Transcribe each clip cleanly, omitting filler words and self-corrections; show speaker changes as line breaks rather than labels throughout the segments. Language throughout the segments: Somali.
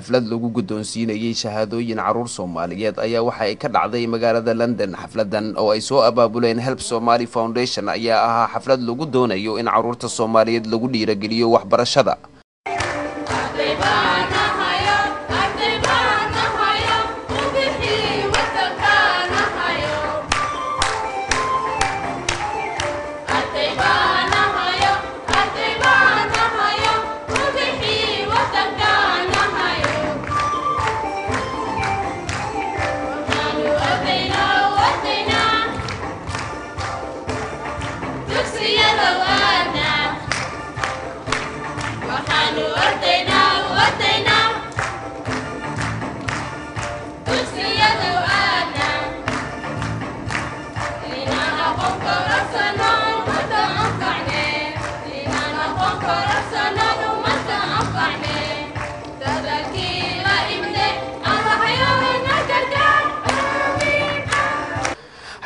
Xaflad lagu guddoonsiinayay shahaadooyin caruur Soomaaliyeed ayaa waxa ay ka dhacday magaalada London. Xafladan oo ay soo abaabuleen Help Somali Foundation ayaa ahaa xaflad lagu doonayo in caruurta Soomaaliyeed lagu dhiirageliyo waxbarashada.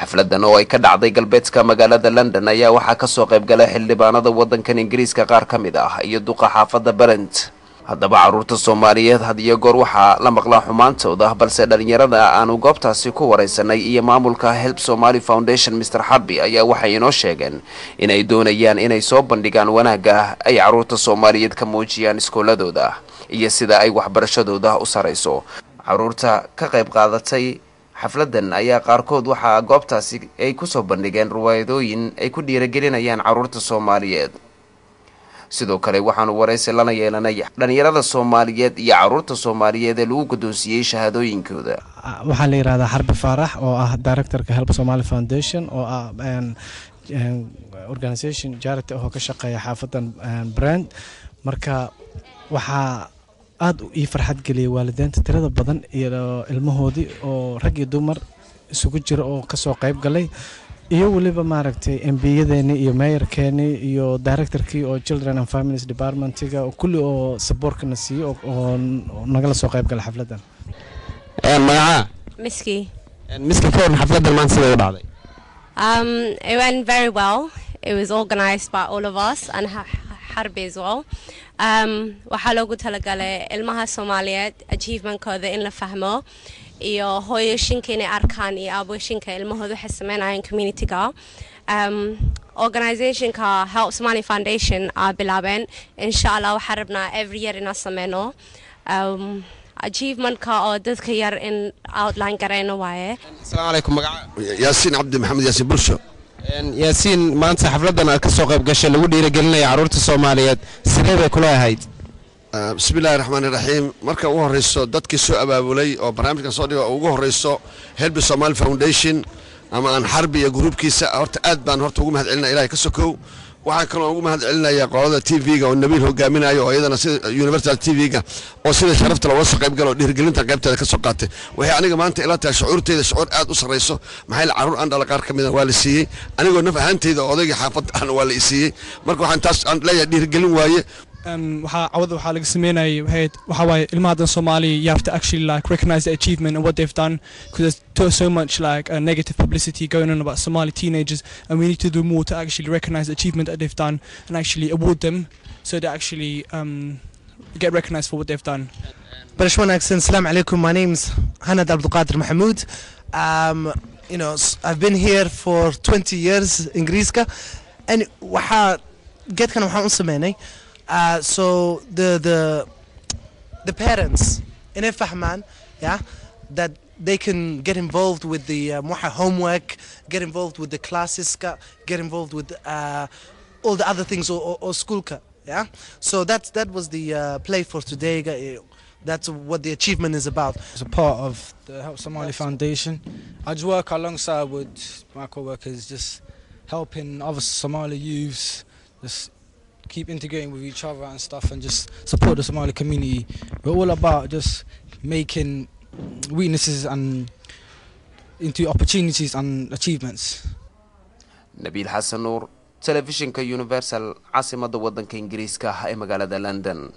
Xafladan oo ay ka dhacday galbeedka magaalada London ayaa waxaa kasoo qayb galay xildhibaanada wadankan Ingiriiska qaar ka mid ah iyo duqa xaafadda Brent. Haddaba caruurta Soomaaliyeed had iyo goor waxaa la maqlaa xumaantooda, balse dhalinyarada aanu goobtaasi ku wareysanay iyo maamulka Help Somali Foundation, Mr Xabi, ayaa waxay inoo sheegeen inay doonayaan inay soo bandhigaan wanaagga ay caruurta Soomaaliyeed ka muujiyaan iskooladooda iyo sida ay waxbarashadooda u sarayso. Caruurta ka qayb qaadatay xafladan ayaa qaarkood waxaa goobtaasi ay kusoo bandhigeen riwaayadooyin ay ku dhiiragelinayaan caruurta Soomaaliyeed. Sidoo kale waxaanu waraysi lana yeelanay dhalinyarada Soomaaliyeed iyo caruurta Soomaaliyeed ee lagu guddoonsiiyey shahaadooyinkooda.
Waxaa la yihahdaa Xarbi Faarax oo ah directorka Help Somali Foundation, oo ah organisation charity oo ka shaqeeya xaafadan Brent. Marka waxaa aada ii farxad geliyay waalideynta tirada badan iyo ilmahoodii oo rag iyo dumar isugu jira oo kasoo qayb galay, iyo weliba maaragtay MP-yadeeni iyo mayorkeeni iyo directorkii oo Children and Families Departmentiga, kulli oo supportkana siiyey oo nagala soo qayb galay xafladdan.
Magacaa?
Miski.
Miski, ka waran xafladdan maanta sida u dhacday?
It went very well. It was organized by all of us and Harbi as well. Waxaa loogu talagalay ilmaha Soomaaliyeed achievementkooda in la fahmo iyo hooyoshinka inay arkaan iyo aabooyoshinka ilmahooda waxay sameynayaan communityga. Organizationka Help Somali Foundation aa bilaabeen. Insha Allah waxaan rabnaa every year inaan sameyno achievementka oo dadka yar in outline gareyno waaye.
Asalaamu calaykum, magaca?
Yaasiin Cabdi Maxamed, Yaasiin Bulsho.
Yaasiin, maanta xafladdan aad ka soo qayb gashay lagu dhiiragelinaya carruurta Soomaaliyeed, sidee bay kula ahayd?
Bismi illahi raxmaani raxiim. Marka ugu horreyso, dadkii soo abaabulay oo barnaamijkan soo dhiga oo ugu horreyso Help Somali Foundation ama aan Xarbi iyo gruubkiisa, horta aad baan horta ugu mahad celinaya, Ilahay ka sokow. Waxaan kaloo ugu mahad celinayaa qolada TV-ga oo Nabiil hogaaminayo, oo iyadana sida Universal TV-ga oo sida sharafta looga soo qayb galo oo dhiirigelinta qaybteeda ka soo qaatay. Waxay aniga maanta ila tahay shucuurteyda shucuur aad u sarreyso, maxaa yeele carruur aan dhala qaar ka mida waa la siiyey, anigoo naf ahaanteyda odaygii xaafadda ahna waa la i siiyey. Marka waxaan taas aan leeyahay dhiirigelin waaye.
Waxaa cawada waxaa laga sameynayay waxay waxaa waaye ilmaha haddan Soomaali, you have to actually like recognize the achievement and what they've done, because there's so much like negative publicity going on about Somali teenagers, and we need to do more to actually recognize the achievement that they've done and actually award them so they actually get recognized for what they've done.
Barasho wanaagsan. Assalamu alaikum. My name's Hanad Abdulqadir Mahmoud. I've been here for 20 years Ingiriiska, and waxaa geedkan waxaan u sameynay so the parents inay fahmaan, yeah, that they can get involved with the waxa homework, get involved with the classes, get involved with all the other things or schoolka, yeah. So that was the play for today. That's what the achievement is about.
As a part of the Help Somali Foundation, I just work alongside with my co-workers, just helping other Somali youths, just keep integrating with each other and stuff, and just support the Somali community. We're all about just making weaknesses and into opportunities and achievements.
Nabiil Xasan Nuur, Telefishinka Universal, caasimadda waddanka Ingiriiska ee magaalada London.